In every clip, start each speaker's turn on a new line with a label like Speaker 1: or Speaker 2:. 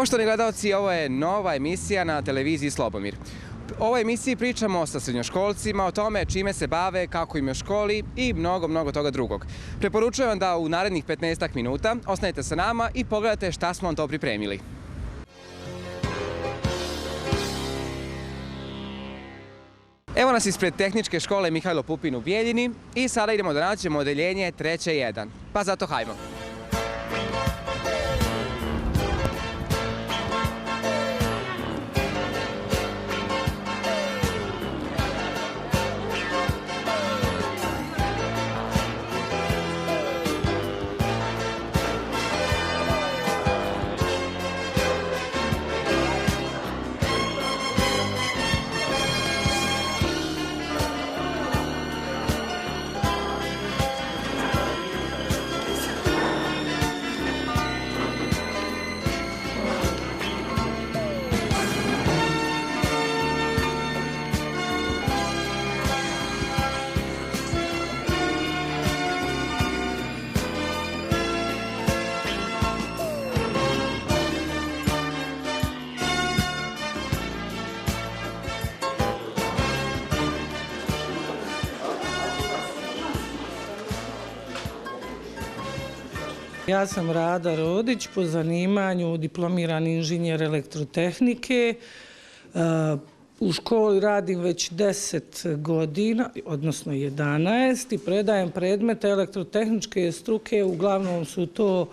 Speaker 1: Poštovani gledalci, ovo je nova emisija na televiziji Slobomir. U ovoj emisiji pričamo sa srednjoškolcima o tome čime se bave, kako im je u školi i mnogo toga drugog. Preporučujem vam da u narednih 15 minuta ostanete sa nama i pogledate šta smo vam to pripremili. Evo nas ispred Tehničke škole Mihajlo Pupin u Bijeljini i sada idemo da nađemo odeljenje 3.1. Pa zato hajmo.
Speaker 2: Ja sam Rada Rodić, po zanimanju diplomirani inženjer elektrotehnike. U školi radim već 10 godina, odnosno 11, i predajem predmete elektrotehničke struke. Uglavnom su to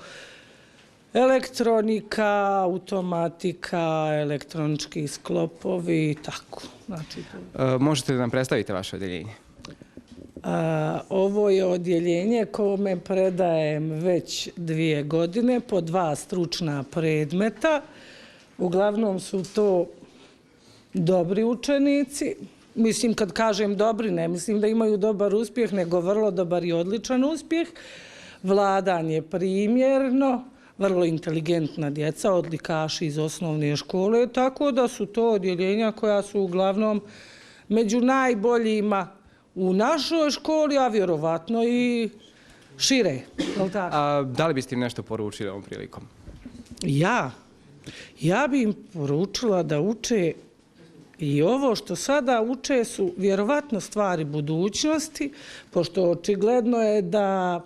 Speaker 2: elektronika, automatika, elektronički sklopovi i tako.
Speaker 1: Možete li nam predstaviti vaše odeljenje?
Speaker 2: Ovo je odjeljenje kome predajem već 2 godine po 2 stručna predmeta. Uglavnom su to dobri učenici. Mislim, kad kažem dobri, ne mislim da imaju dobar uspjeh, nego vrlo dobar i odličan uspjeh. Vladanje primjerno, vrlo inteligentna djeca, odlikaši iz osnovne škole, tako da su to odjeljenja koja su uglavnom među najboljima u našoj školi, a vjerovatno i šire.
Speaker 1: Da li biste im nešto poručili ovom prilikom?
Speaker 2: Ja bi im poručila da uče i ovo što sada uče su vjerovatno stvari budućnosti, pošto očigledno je da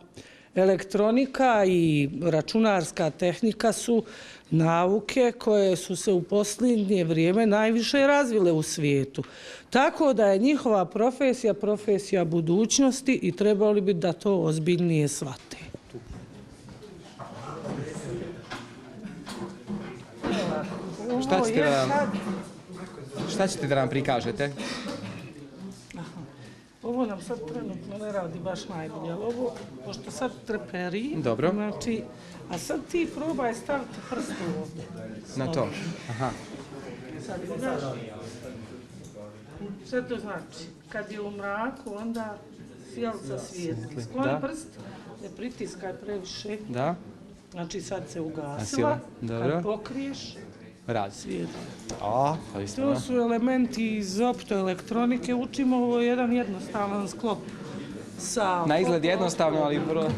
Speaker 2: elektronika i računarska tehnika su nauke koje su se u posljednje vrijeme najviše razvile u svijetu. Tako da je njihova profesija budućnosti i trebali bi da to ozbiljnije shvate.
Speaker 1: Šta ćete da nam prikažete?
Speaker 2: Ovo nam sad trenutno ne radi baš najbolje, ali ovo, pošto sad treperi,
Speaker 1: dobro.
Speaker 2: A sad ti probaj staviti prst ovdje.
Speaker 1: Na to? Aha.
Speaker 2: Sad vidaš? Sve to znači, kad je u mraku, onda sjelca svijetli. Skloni prst, ne pritiskaj previše.
Speaker 1: Da.
Speaker 2: Znači sad se ugasila, kad pokriješ, svijetli. To su elementi iz optoelektronike, učimo ovo jedan jednostavan sklop.
Speaker 1: Na izgled jednostavno, ali vrlo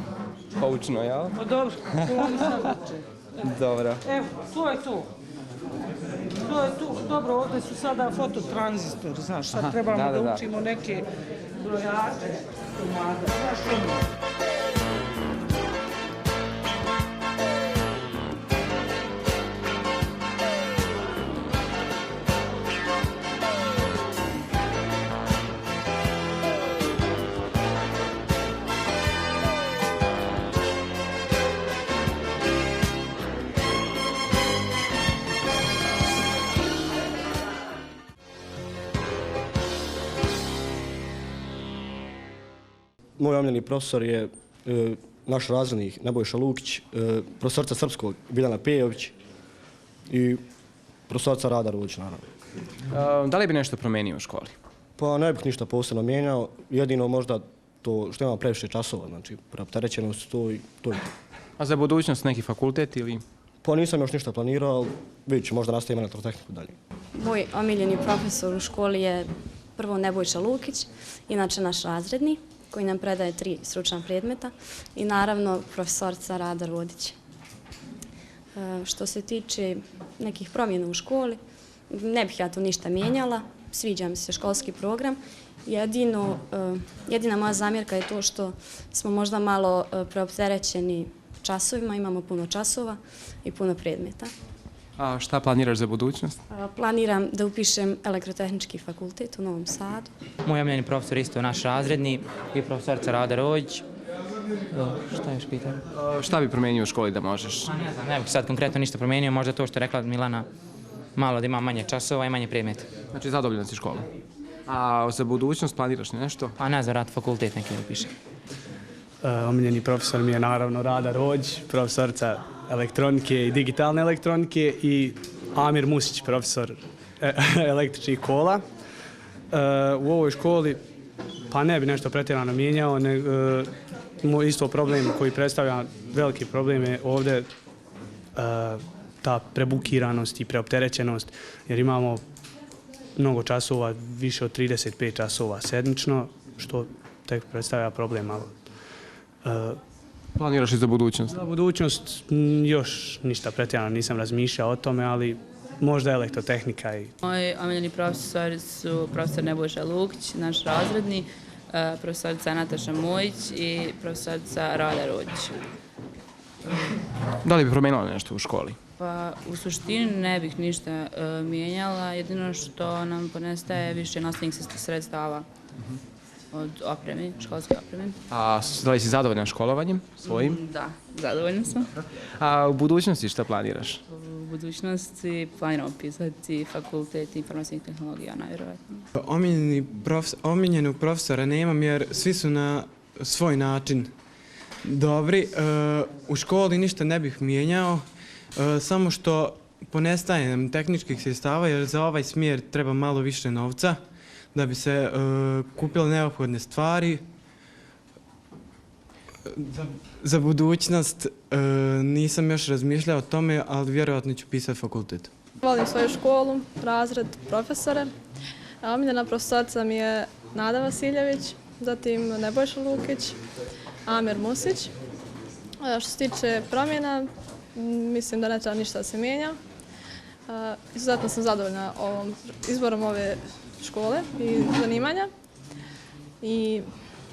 Speaker 1: poučno, jel?
Speaker 2: Pa dobro, to oni sad uče.
Speaker 1: Dobro.
Speaker 2: Evo, to je to. To je tu, dobro, ovdje su sada fototranzistori, znaš, sad trebamo da učimo neke brojače, znaš ono.
Speaker 3: Moj omiljeni profesor je naš razrednik Nebojša Lukić, profesorica srpskog Biljana Pejović i profesorica Rada Rodić, naravno.
Speaker 1: Da li bi nešto promenio u školi?
Speaker 3: Pa ne bih ništa posebno mijenjao, jedino možda to što imamo previše časova, znači preopterećenost, to je to.
Speaker 1: A za budućnost neki fakultet ili?
Speaker 3: Pa nisam još ništa planirao, ali vidjet ću, možda nastavim elektrotehniku dalje.
Speaker 4: Moj omiljeni profesor u školi je prvo Nebojša Lukić, inače naš razredni, koji nam predaje 3 stručna predmeta, i naravno profesorica Rada Rodić. Što se tiče nekih promjena u školi, ne bih ja tu ništa mijenjala, sviđa mi se školski program. Jedina moja zamjerka je to što smo možda malo preopterećeni časovima, imamo puno časova i puno predmeta.
Speaker 1: A šta planiraš za budućnost?
Speaker 4: Planiram da upišem elektrotehnički fakultet u Novom Sadu.
Speaker 5: Moj omiljeni profesor isto naš razredni i profesorica Rada Rođić. Šta još pitam?
Speaker 1: Šta bi promenio u školi da možeš?
Speaker 5: Ne znam, ne bih sad konkretno ništa promenio, možda to što je rekla Milana, malo da ima manje časova i manje predmeta.
Speaker 1: Znači zadovoljan si školom. A za budućnost planiraš nešto?
Speaker 5: Pa ne znam, rad fakultet neki upišem.
Speaker 6: Omiljeni profesor mi je naravno Rada Rođić, profesorica elektronike i digitalne elektronike i Amir Musić, profesor električnih kola. U ovoj školi pa ne bi nešto pretjerano mijenjao, isto problem koji predstavlja veliki problem je ovdje ta prebukiranost i preopterećenost jer imamo mnogo časova, više od 35 časova sedmično, što tek predstavlja problem malo.
Speaker 1: Planiraš i za budućnost?
Speaker 6: Za budućnost još ništa pretjerano nisam razmišljao o tome, ali možda elektrotehnika.
Speaker 7: Moji omiljeni profesori su profesor Nebojša Lukić, naš razredni, profesorica Nataša Mojić i profesorica Rada Rođić.
Speaker 1: Da li bi promenila nešto u školi?
Speaker 7: Pa u suštini ne bih ništa mijenjala, jedino što nam ponestaje više nastavnih sredstava od opreme, školske opreme.
Speaker 1: A da li si zadovoljan školovanjem svojim?
Speaker 7: Da, zadovoljna sam.
Speaker 1: A u budućnosti šta planiraš?
Speaker 7: U budućnosti planiram upisati fakultet informacijskih tehnologija, najvjerojatnije.
Speaker 8: Omiljenog profesora nemam jer svi su na svoj način dobri. U školi ništa ne bih mijenjao, samo što ponestaje nam tehničkih sredstava jer za ovaj smjer treba malo više novca da bi se kupile neophodne stvari. Za budućnost nisam još razmišljao o tome, ali vjerojatno ću pisati fakultet.
Speaker 9: Volim svoju školu, razred, profesore. Omiljena profesorica mi je Nada Vasiljević, zatim Nebojša Lukić, Amir Musić. Što se tiče promjena, mislim da ne treba ništa da se mijenja. Izuzetno sam zadovoljna izborom ove škole i zanimanja. I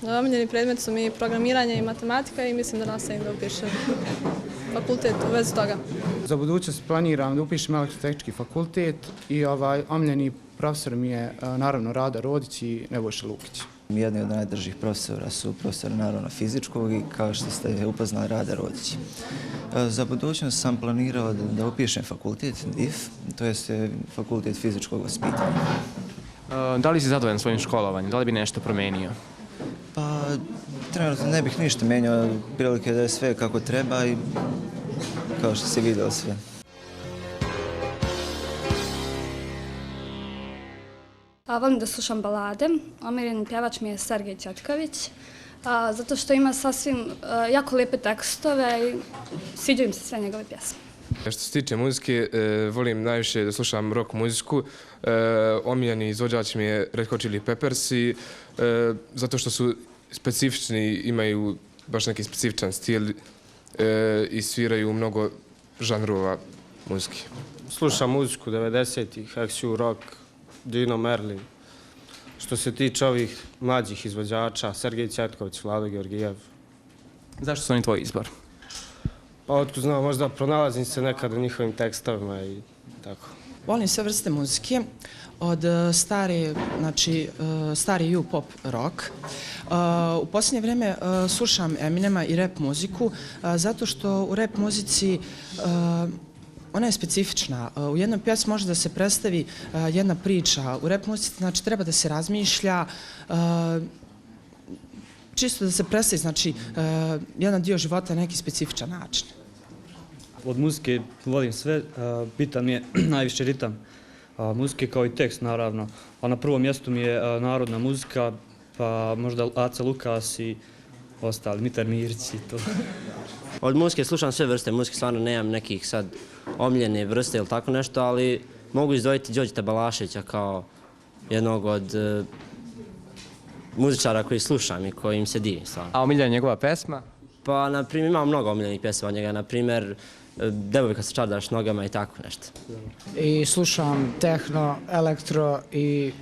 Speaker 9: omiljeni predmet su mi programiranje i matematika i mislim da nastavim da upišem fakultet u vezi toga.
Speaker 10: Za budućnost planiram da upišem elektrotehnički fakultet i omiljeni profesor mi je naravno Rada Rođić i Nebojša Lukić.
Speaker 11: Jedni od najdržih profesora su profesori naravno fizičkog i kao što ste upoznali Rada Rođić. Za budućnost sam planirao da upišem fakultet DIF, to je fakultet fizičkog vaspitanja.
Speaker 1: Da li si zadovoljan svojim školovanjem? Da li bi nešto promenio?
Speaker 11: Pa, trenutno ne bih ništa menjao, prilike da je sve kako treba i kao što si vidio sve.
Speaker 12: Volim da slušam balade. Omiljeni pjevač mi je Sergej Ćetković, zato što ima sasvim jako lijepe tekstove i sviđaju mi se sve njegove pjesme.
Speaker 13: Što se tiče muzike, volim najviše da slušam rock muziku. Omiljeni izvođač mi je Red Hot Chili Peppers i zato što su specifični, imaju baš neki specifičan stil i sviraju mnogo žanrova muzike.
Speaker 14: Slušam muziku 90-ih, Axu Rock, Dino Merlin. Što se tiče ovih mlađih izvođača, Sergej Ćetković, Vlado Georgijev.
Speaker 1: Zašto su oni tvoj izbor?
Speaker 14: Pa otkud znam, možda pronalazim se nekad u njihovim tekstovima i tako.
Speaker 15: Volim sve vrste muzike, od stari pop rock. U posljednje vrijeme slušam Eminema i rap muziku, zato što u rap muzici ona je specifična. U jednoj pjesmi može da se predstavi jedna priča. U rap muzici znači treba da se razmišlja, čisto da se predstavi, znači jedan dio života na neki specifičan način.
Speaker 16: Od muzike volim sve, bitan mi je najviše ritam muzike kao i tekst naravno. A na prvom mjestu mi je narodna muzika, pa možda Aca Lukas i ostali, Mitar Mirić i to.
Speaker 17: Od muzike slušam sve vrste muzike, stvarno nemam nekih sad omiljene vrste ili tako nešto, ali mogu izdvojiti Đorđeta Balaševića kao jednog od muzičara koji slušam i koji im se divim stvarno.
Speaker 1: A omiljena njegova pesma?
Speaker 17: Pa, na primjer, imam mnogo omiljenih pjesama od njega. Na primjer, devojka se čardaš nogama i tako nešto.
Speaker 10: I slušam tehno, elektro i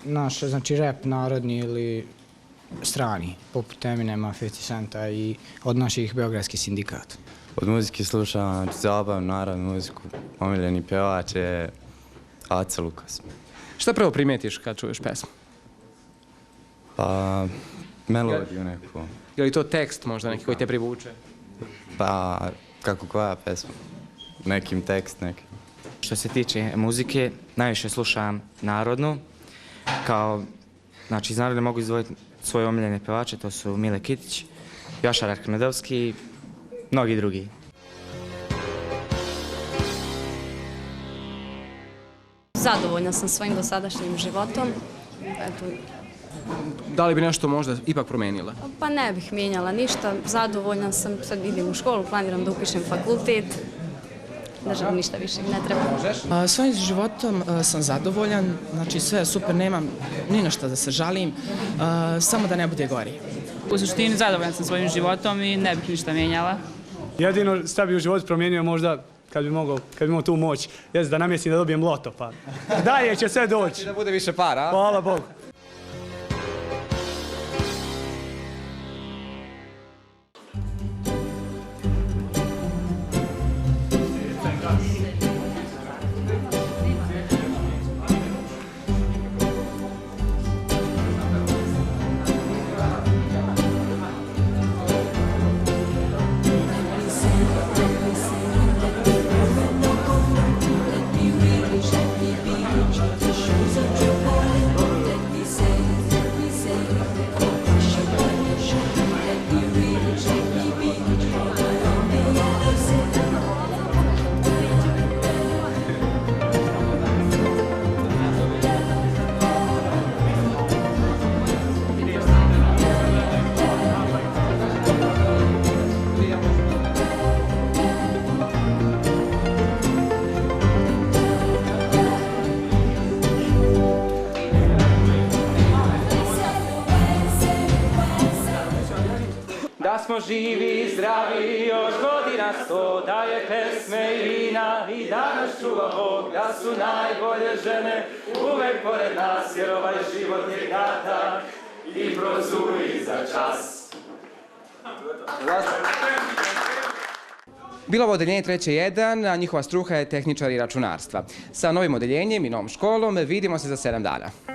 Speaker 10: naš, znači rap narodni ili strani, poput Eminema, 50 Centa i od naših beogradskih sindikata.
Speaker 18: Od muzike slušam zabavnu, naravno muziku. Omiljeni pjevač je Aca Lukas.
Speaker 1: Šta prvo primijetiš kad čuješ pesmu?
Speaker 18: Pa, melodiju neku.
Speaker 1: Je li to tekst možda neki koji te privuče?
Speaker 18: Pa, kako koja pesma? Nekim tekst, nekim.
Speaker 19: Što se tiče muzike, najviše slušam narodnu. Znači, iz narodne mogu izdvojiti svoje omiljene pevače, to su Mile Kitić, Jošar Arkamedovski i mnogi drugi.
Speaker 4: Zadovoljna sam svojim dosadašnjim životom.
Speaker 1: Da li bi nešto možda ipak promenila?
Speaker 4: Pa ne bih mijenjala ništa, zadovoljna sam, sad idem u školu, planiram da upišem fakultet. Držav ništa više ne treba.
Speaker 15: Svojim životom sam zadovoljan, znači sve je super, nemam ni na šta da se žalim, samo da ne bude gori.
Speaker 7: U suštini zadovoljan sam svojim životom i ne bih ništa mijenjala.
Speaker 6: Jedino šta bi u životu promijenio možda, kad bi imao tu moć, jest da namjestim da dobijem loto, pa dalje će sve doći.
Speaker 1: Da bude više para, a?
Speaker 6: Hvala Bogu.
Speaker 20: Da smo živi i zdravi još godina 100, da je pesme i vina i da nas čuva Bog, da su najbolje žene uvek pored nas, jer ovaj život je kratak i prozuri za čas.
Speaker 1: Bilo ovo odeljenje 3.1, a njihova struka je tehničar i računarstva. Sa novim odeljenjem i novom školom vidimo se za 7 dana.